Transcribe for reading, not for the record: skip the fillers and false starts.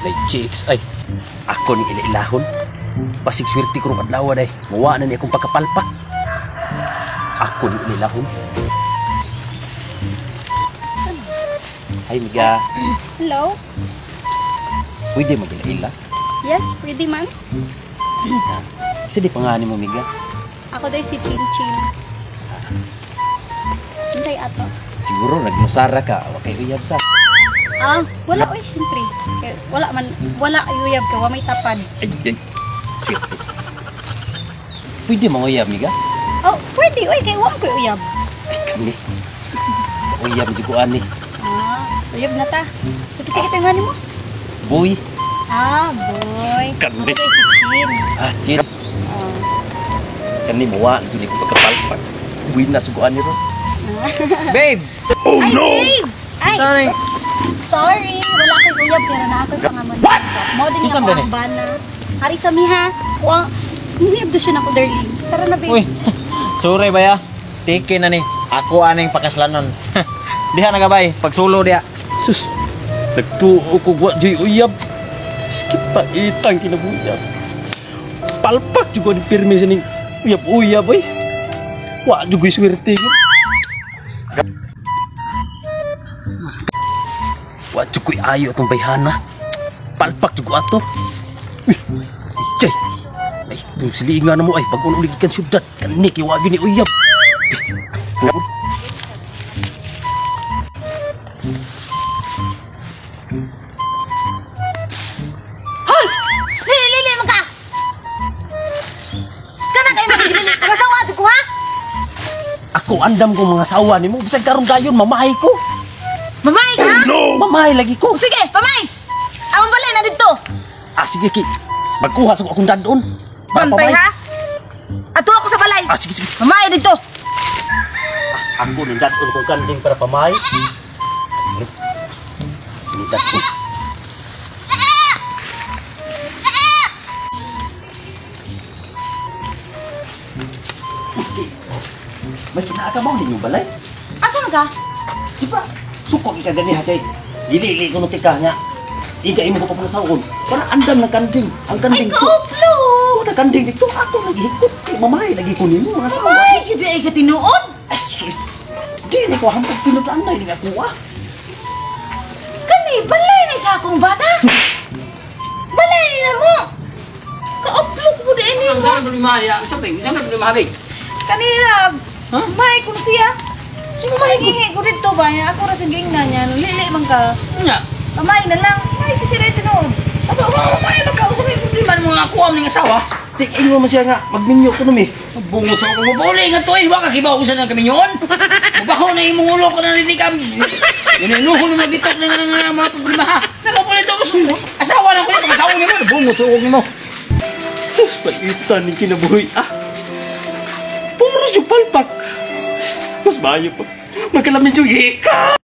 May chicks ay. Ako ni ila-ilahon. Basig swerte ko rong adlaw day. Muwa na ni akong pagkapalpak. Ako ni ila-ilahon. Hi, Miga. Hello? Pwede mag-ila-ila? Yes, pwede man. Kasi di pa nga ni mo, Miga. Ako day si Chin Chin. Hintay ato. Siguro nagnusara ka. Wa kay uyab sa. Ah, wala oy, siyempre. Kay wala man, wala uyab ka, wa may tapad. Ay, ay. Swerte. Pwede manguyab, Miga? Oh, pwede oy, kay wa man koy uyab. Ay, kani. Uyab di ko ani. Ah, uyab na ta. Sige, sige, ito nga nimo. Boy. Ah, boy. Kani. Ako day si Chin. Ah, chin. Oh. Kani muwa, hindi ko pagkapalpak. Buwi na suguan ni ron. Babe! Oh Ay, babe! Ay, Sorry. sorry. Wala ko'y uyab pero naa ko'y pangamon. So, mo din Saan ako ba ni? ang bana. Hari sa miha. Kuang uyab do siya nako, darling. Tara na, babe. Uy, sorry ba ya? Tiki na ni. Ako aning pakaslanon. Diha na gabay, pagsulo diha. Sus, nagtuo ko wa joy uyab. Sakit pa itang kinabuyab. Palpak juga ni pirmi sa ning uyab-uyab oy. Wa juga swerte ko. Wa jugoy ayo atong bayhana. Palpak juga ato. Uy, ay, ay, kung silingan na mo ay pag ulo gikan syudad kani kay wa gyud ni uyab. Uy, Hoy! Lili, lili man ka! Kana kayo magigilili. Masawa jud ko ha? Ako andam ko mga sawa nimo bisag karon dayon mamahay ko. Mamay ka ha? Mamahay lagi ko. Sige, pamay! Among balay na dito. Ah, sige, ki. Magkuha sa akong dadon. Para Bantay pamay. ha? Ato ako sa balay. Ah, sige, sige. Mamay dito. Ako ng dadon kong kanding para pamay. Ini dadon. May kinakabaw ninyo balay? Asa man ka? Di ba? Suko ka ganiha kay gilili ko nung tika nga. Iga imo ko papunasawon. Para andam ng kanding. Ang Ay, kanding to. kauplo! Na kanding dito. Ako naghikot. Kay mamahay lagi ko nimo mga sawa. Mamay, gyud ay ka tinuod. Ay, sweet. Di ni ko hampag tinutuan na hindi ako ah. Kani, balay ni sa akong bata. Balay ni na mo. Kauplo ko di ini mo. Saan problema diha? Saan ba problema babe? Kanina, may kung siya. Sino may ko dito ba niya? Ako ra sa gingna niya. Lili man ka. Nya. Pamay na lang. May kasi rin tinuod. Sabi ko, mamay magka sa may problema ng mga kuam ning asawa. Di ingo man siya nga magminyo ko numi. Bungot sa akong mabuli nga to eh. Wa ka kibaw kung saan ang kaminyon. Mabaho na imong ulo ko na rin ka. Yun na bitok na nga mga problema ha. Nakapulit ako sa asawa na ko nito. Asawa nimo, bungot sa ukong nimo. Sus, paitan ni kinabuhi ah. Puro siya palpak. Mas maayo pa. Magkalamin yung hika.